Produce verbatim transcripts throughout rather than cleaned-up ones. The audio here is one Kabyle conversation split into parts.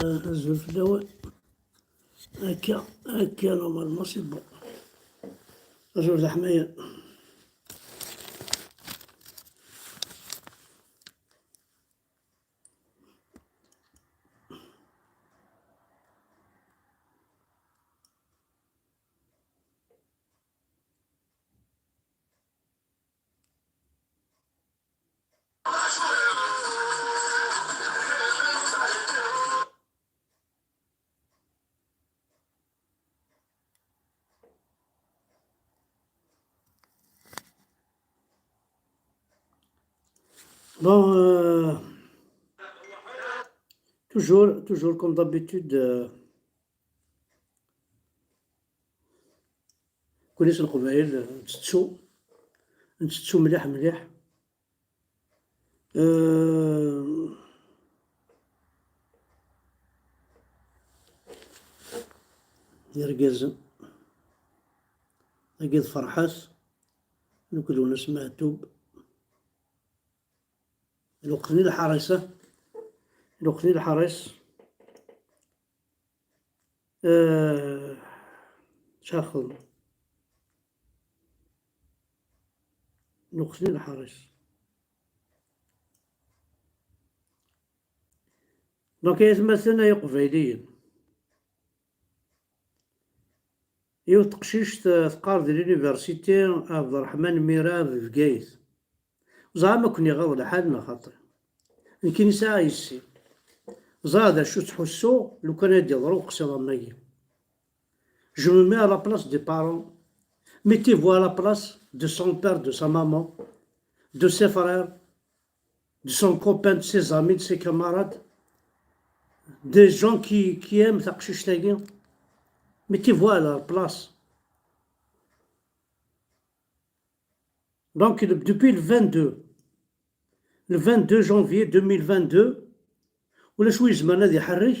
Azul fell-awen. Akka, akka, normalement, c'est bon. Azul d aḥmayan. Bon, euh, toujours, toujours comme d'habitude, euh, كل اسم قبائل نتسو نتسو مليح مليح. آه، يرقزن أقيد فرحات نكدو نسمع توب. الوقت ني الحارسة، الوقت ني الحارس. آه، شاخل. الوقت ني الحارس. Donc, يتمثلنا يا قبايليين. Yiwet teqcict, eh, teqqar di l'université Abderrahmane Mira di Bgayet. Ẓriɣ ma ken-iɣaḍ lḥal neɣ xaṭi. Nekkini sɛiɣ yessi. Ẓriɣ d acu ttḥussuɣ lukan ad d-yeḍru uqsiḍ am wagi. Je me mets à la place des parents. Mettez-vous à la place de son père, de sa maman, de ses frères, de son copain, de ses amis, de ses camarades, des gens qui, qui aiment taqcict-agi. Mettez-vous à leur place. Donc, le- depuis le vingt-deux, le vingt-deux janvier deux mille vingt-deux, ulac wi izemren ad iḥerrek,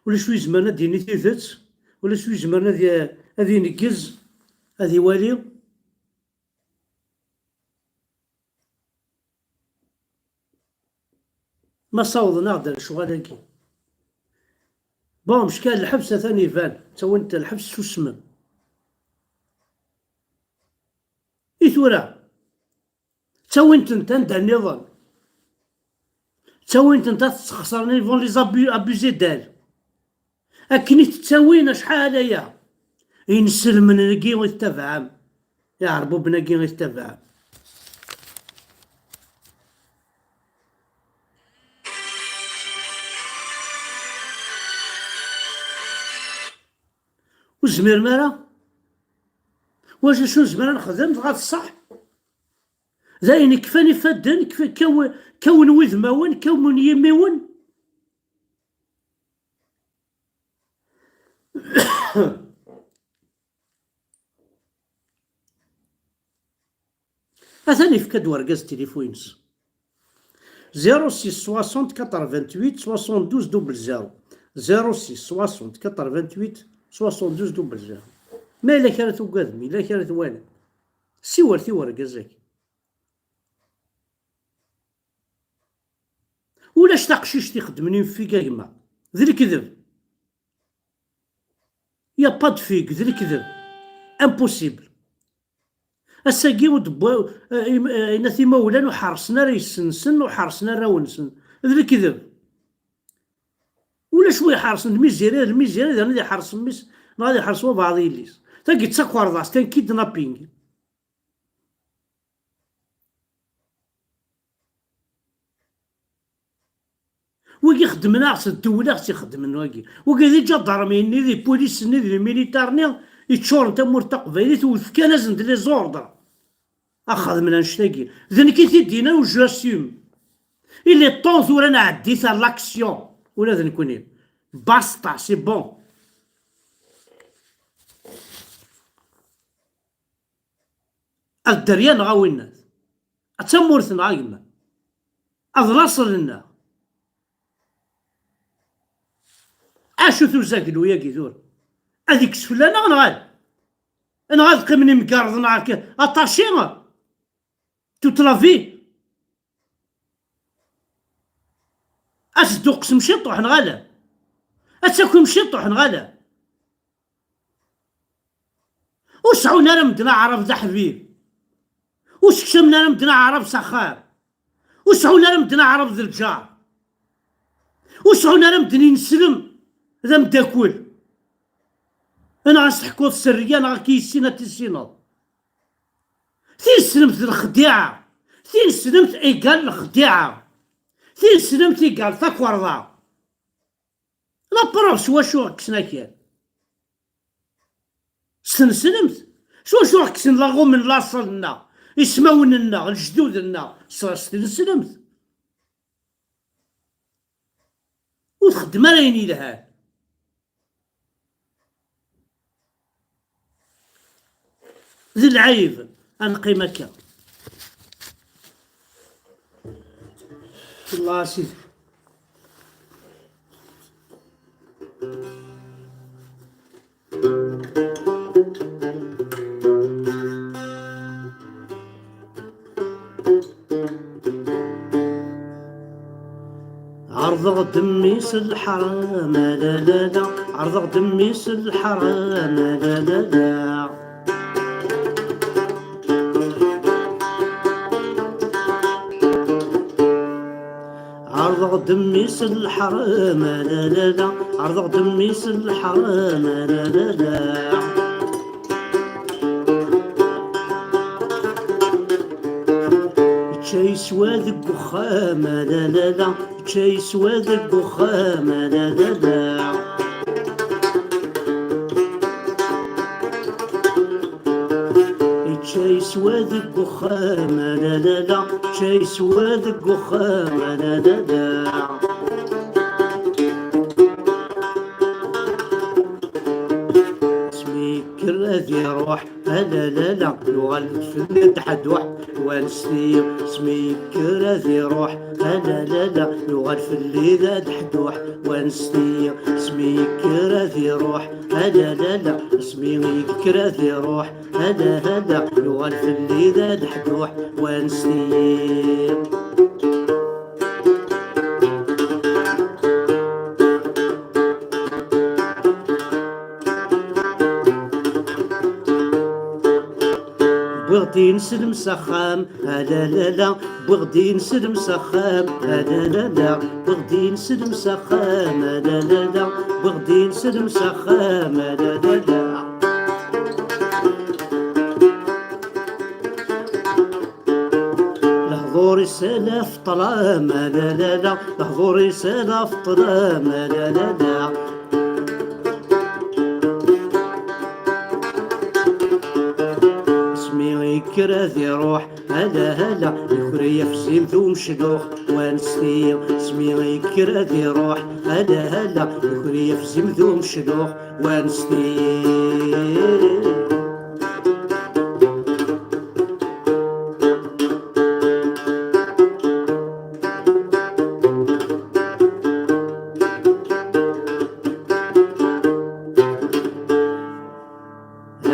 ulac wi izemren ad d-yini tidet, ulac wi izemren ad i- ad ineggez, ad iwali. Ma ssawḍen-aɣ-d ar lecɣal-agi. Bon, meckan lḥebs atan iban, ttawin-t lḥebs susmen. I tura, ttawin-tent anda nniḍen. Ttawin-tent ad tt-sxeṣren, ils vont les abu- abuser d'elle. Akken i t-ttawin acḥal aya. Inselmen-agi i tettabaɛem, iɛerbuben-agi i tettabaɛem. Ur zmiren ara. Wacu acu nezmer ad nexdem dɣa d ṣṣeḥ? D ayen ikfan ifadden, kf- kkaw- kkawen wudmawen, kkawen yimiwen. Atan yefka-d wergaz tilifu-ines. Zéro six soixante quatre-vingt-huit soixante-douze double zéro. Zéro six soixante quatre-vingt-huit soixante-douze double zéro. Ma yella kra tugadem, yella kra twalam, siwret i wergaz-agi. Ulac taqcict ixeddmen une figue a gma. D lekdeb. Y a pas de figue, d lekdeb. Impossible. Ass-agi ur d-wwa, eh, im- eh, inat imawlan ur ḥerṣen ara yessensen, ur ḥerṣen arraw-nsen. D lekdeb. Ulac wi iḥerṣen d miziri, d miziri, d ad iḥerṣ mmi-s, neɣ ad iḥerṣ wabɛaḍ yelli-s. Tagi d takerḍast, kan kidnapping. Wigi xeddmen-aɣ-tt, ddewla ɣ-tt-ixeddmen wagi. Wigi d iǧadarmi-nni, d ipulis-nni, d imilitar-nni, yeččuren tamurt taqbaylit, u fkan-asen-d les ordres. A xedmen annect-agi. D nekk i t-id-yennan, u je l'assume. Il est temps tura nɛeddi à l'action. Ula d nekkni. Basta, c'est bon. Ad dderya neɣ a winnat. Ad tamurt neɣ a gma. Ad laṣel-nneɣ. Acu-t uzaglu-agi tura? Ad ikkes fell-aneɣ neɣ ala? Neɣ ad qqimen imgarden neɣ akka, attachés toute la vie? Ad sduqqsem ciṭuḥ neɣ ala? Ad takim ciṭuḥ neɣ ala? Ur sɛun ara medden aɛrab d aḥbib. Ur sekcamen ara medden aɛrab s axxam. Ur sɛun ara medden aɛrab d lǧar. Ur sɛun ara medden ineslem d ameddakel. Neɣ ad s-teḥkuḍ sserriya neɣ akka yessin ad tissineḍ. Tineslemt d lexdiɛa. Tineslemt égal lexdiɛa. Tineslemt égal takerḍa. La preuve s wacu ɣ-kksen akal. S tneslemt. S wacu ɣ-kksen laɣumen laṣel-nneɣ, ismawen-nneɣ, lejdud-nneɣ, s, s tneslemt. Ur txeddem ara ayen yelhan. D lɛib ad neqqim akka. Allah a Sidi. Ɛerḍeɣ-d mmi-s lḥaram, a la la la. Ɛerḍeɣ-d mmi-s lḥaram, a la la la. Ɛerḍeɣ-d mmi-s lḥaram, a la la la. Ɛerḍeɣ-d mmi-s lḥaram, a la la la. Yečča yeswa deg uxxam, a la la la. Yečča yeswa deg uxxam, a la la la. Yečča yeswa deg uxxam, a la la la. Yečča yeswa deg uxxam, a la la la. Asmi yekker ad iruḥ, a la la la, yuɣal-d fell-i dḥduḥ, wanesti. Asmi yekker ad iruḥ, a la la la, yuɣal fell-i d adeḥduḥ, wanesti. Asmi yekker ad iruḥ, a la la la, asmi yekker ad iruḥ, a la la la, yuɣal fell-i d adeḥduḥ, wanesti. Wwiɣ-d ineslem s axxam, a la la la. Wwiɣ-d ineslem s axxam, a la la la. Wwiɣ-d ineslem s axxam, a la la la. Wwiɣ-d ineslem s axxam, a la la la. Lehdur-is ala f ṭṭlam, a la la la. Lehdur-is ala f ṭṭlam, a la la la. Asmi yekker ad iruḥ, ala ala, yuker-iyi afzim d umeclux, wanesti. Asmi yekker ad iruḥ, ala ala, yuker-iyi afzim d umeclux, wanesti.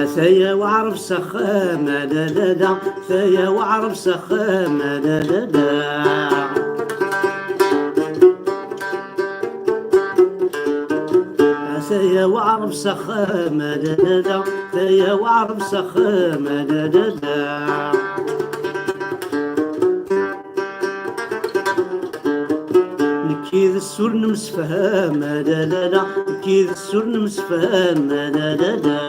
Ataya uɛrab s axxam, a la la la. Ataya uɛrab s axxam, a la la la. Ataya uɛrab s axxam, a la la la. Ataya uɛrab s axxam, a la la la. Nekk yid-s ur nemsefham, a la la la. Nekk yid-s ur nemsefham, a la la la.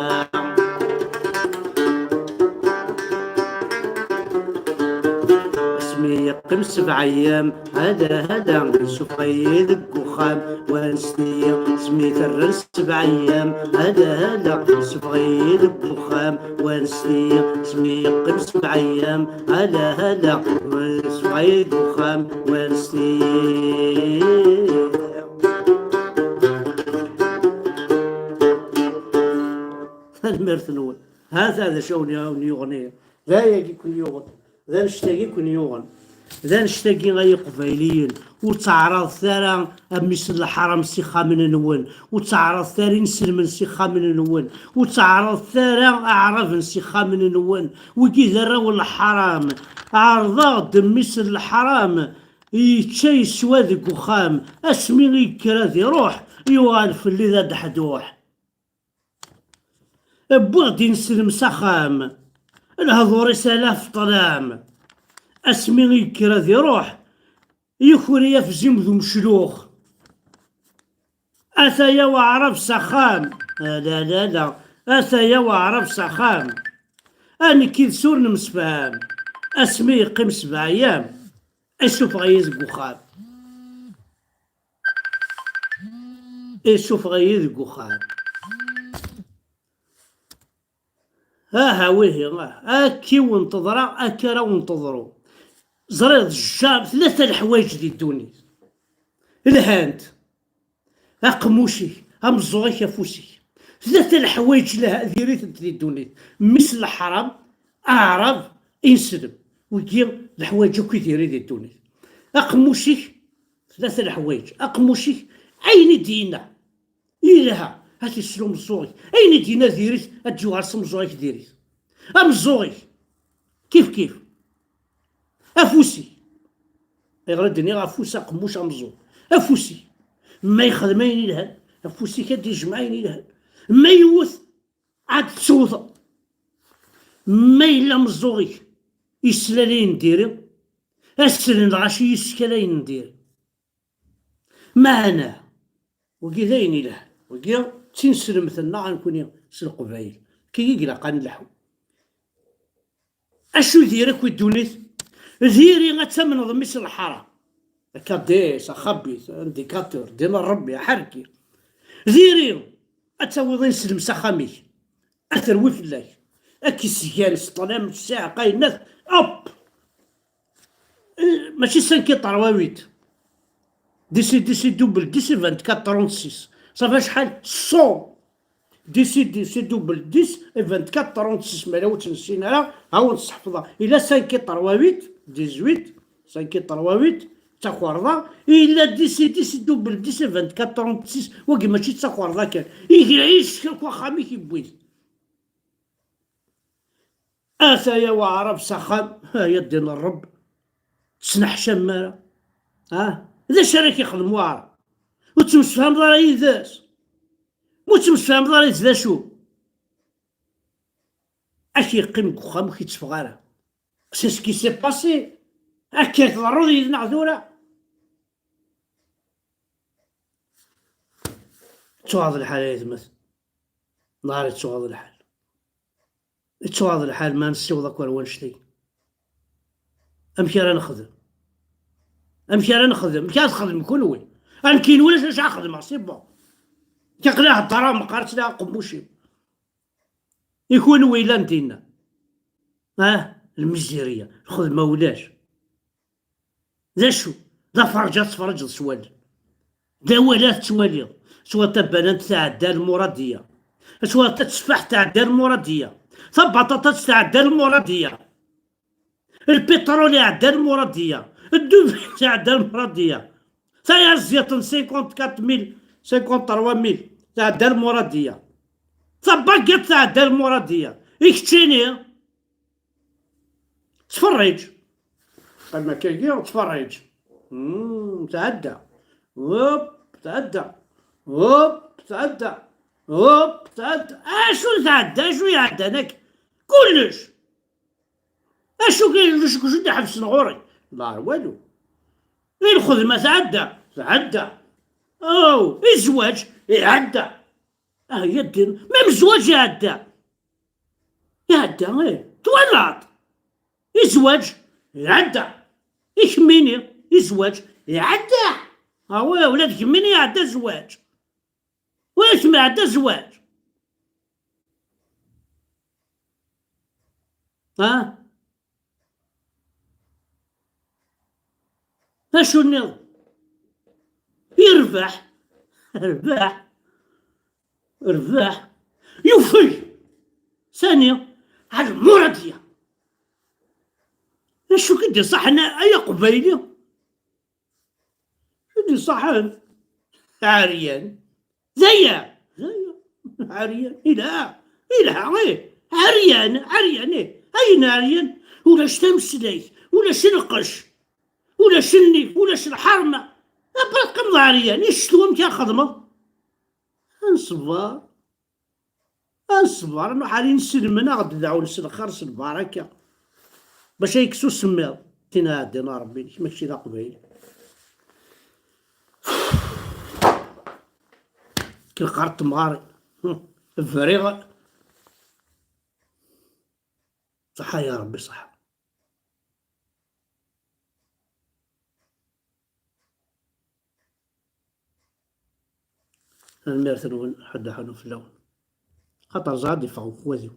Asmi yeqqim sebɛa ayyam, ala ala, yessufeɣ-iyi deg uxxam, wanesti. Asmi terra sebɛa ayyam, ala ala, yessufeɣ-iyi deg uxxam, wanesti. Asmi yeqqim sebɛa ayyam, ala ala, yessufeɣ-iyi deg uxxam, wanesti. Tanemmirt-nwen. Hata d acu awen-, awen-yuɣen ihi. D ayagi i ken-yuɣen. D annect-agi i ken-yuɣen. D annect-agi ay Iqbayliyen. Ur ttɛaraḍet ara a mmi-s n leḥram s ixxamen-nwen. Ur ttɛaraḍet ara inselmen s ixxamen-nwen. Ur ttɛaraḍet ara aɛraben s ixxamen-nwen. Wigi d arraw n leḥram. Ɛerḍeɣ-d mmi-s n leḥram. Yečča yeswa deg uxxam, asmi i yekker ad iruḥ, yuɣal fell-i d adeḥduḥ. Wwiɣ-d ineslem s axxam, lehdur-is ala f ṭṭlam. Asmi i yekker ad iruḥ, yuker-iyi afzim d umeclux. Ataya waɛrab s axxam. La, la, la. Ataya waɛrab s axxam. A nekk yid-s ur nemsefham. Asmi yeqqim sebɛa ayyam, isuffeɣ-iyi deg uxxam. Isuffeɣ-iyi deg uxxam. Aha, wihi, ah, akka i wen-teḍra, akka ara wen-teḍru. Ẓriɣ d jjam, tlata leḥwayeǧ di ddunit. Lhant. Aqemmuc-ik, ameẓẓuɣ-ik, afus-ik. Tlata leḥwayeǧ lha-, diri-tent di ddunit. Mmi-s n leḥram, aɛrab, ineslem. Wigi d leḥwayeǧ akk i diri di ddunit. Aqemmuc-ik, tlata leḥwayeǧ. Aqemmuc-ik, ayen i d-yenna, yelha, ad t-isel umeẓẓuɣ-ik. Ayen i d-yenna diri-t, ad d-yuɣal s umeẓẓuɣ-ik diri-t. Ameẓẓuɣ-ik, kif kif. Afus-ik. Ayɣer i d-nniɣ afus, aqemmuc, ameẓẓuɣ? Afus-ik. Ma yexdem ayen ilhan, afus-ik ad d-yejmeɛ ayen ilhan. Ma yewwet, ad t-tewteḍ. Ma yella ameẓẓuɣ-ik, yesla ayen n diri, ad s-slen lɣaci yessekal ayen n diri. Meɛna, wagi d ayen ilhan. Wagi d tineslemt-nneɣ nekkni s Leqbayel. Kigi i ilaq ad nleḥḥu. Acu diri akk i ddunit? Diri ad tamneḍ mmi-s n lḥaram. Akadis, axabit, indicateur, din n Rebbi, aḥerki. Diri ad tawiḍ ineslem s axxam-ik. Ad terwi fell-ak. Ad k-isgan s ṭṭlam, s ssiɛqa, yenna-t, hop! Eh, mačči cinq et trois huit. Dix et dix et double dix et vingt-quatre trente-six. Ça fait acḥal? Cent. Dix et dix et double dix et vingt-quatre trente-six. Ma la ur tt-nessin ara, ha wen-tt-sḥefḍeɣ. Ila cinq et trois huit, dix-huit, cinq et trois huit, d takerḍa. Ila dix et dix et double dix et vingt-quatre trente-six. Wagi mačči d takerḍa kan. Igra yis-k akk axxam-ik yewwi-t. Ataya waɛrab s axxam, ay a ddin n Ṛebb, tesneḥcam ara. Ah, d acu ara k-ixdem waɛrab? Ur ttemsefhameḍ ara yid-s. Ur ttemsefhameḍ ara yid-s d acu? Ad k-yeqqim deg uxxam, ur k-yetteffeɣ ara. C'est ce qui s'est passé. Akka i tḍerruḍ yid-neɣ tura. Ttuɣaḍ lḥal ay atmaten. Nahar i ttuɣaḍ lḥal. Ittuɣaḍ lḥal ma nessiweḍ akk ar wannect-agi. Amek ara nexdem? Amek ara nexdem? Amek ara txedmem kunwi? A nekkini ulac acu ara xedmeɣ, c'est bon. Aql-i heddreɣ meqqar ttlaɣ aqemmuc-iw. I kunwi yellan dinna? Ah, lmizirya, lxedma ulac. D acu? D aferǧ ad tferǧeḍ s wallen. D awal ad tettwaliḍ. Swa tabanant tɛedda lmuradiya. Swa tatteffaḥt tɛedda lmuradiya. Tabaṭaṭat tɛedda lmuradiya. Lpiṭrul iɛedda lmuradiya. Ddubin tɛedda lmuradiya. Tayaziḍt n cinquante-quatre mille, cinquante-trois mille tɛedda lmuradiya. Tabagiṭ tɛedda lmuradiya. I keččini? Ttferriǧ. Qqim akkagi, ttferriǧ. Mm, tɛedda. Hop, tɛedda. Hop, tɛedda. Hop, tɛedda. Acu tɛedda? Acu iɛeddan akka? Kullec. Acu kan, kullec, kullec i d-iḥebsen ɣur-i. Ḍar walu. I lxedma tɛedda? Tɛedda. Oh, i zzwaǧ? Iɛedda. Ah, ya ddin, même zzwaǧ iɛedda. Iɛedda, ih. Twalaḍ? I zzwaǧ? Iɛedda. I kemmini? I zzwaǧ? Iɛedda. Ah, wi, ula d kemmini iɛedda zzwaǧ. Ula d kemm iɛedda zzwaǧ. Ha? Acu nniḍen? Irbeḥ. Rbeḥ. Rbeḥ. Yufeg. Sani? Ɛad Muradiya. Acu k-id-iṣaḥen ay aqbayli? K-id-iṣaḥen? Ɛeryan. D aya. D aya. Ɛeryan. Ilha. Ilha, ih. Ɛeryan. Ɛeryan, ih. Ayen ɛeryan? Ulac tameslayt. Ulac lqecc. Ulac nnif, ulac lḥerma. Après teqqimeḍ ɛeryan, i ccetwa amek ara txedmeḍ? Ad nṣebber. Ad nṣebber, ad nruḥ ar inselmen, ad ɣ-d-dɛun s lxir, s lbaraka. Bac ad yekkes usemmiḍ. Tin ɛeddan a Ṛebbi, nekk mačči d aqbayli. Kelqar temɣari. Briɣ. Ṣaḥa ya Ṛebbi, ṣaḥa. Tanemmirt-nwen, ḥedd aḥanu fell-awen. Xaṭer ẓer ad d-iffeɣ ukwad-iw.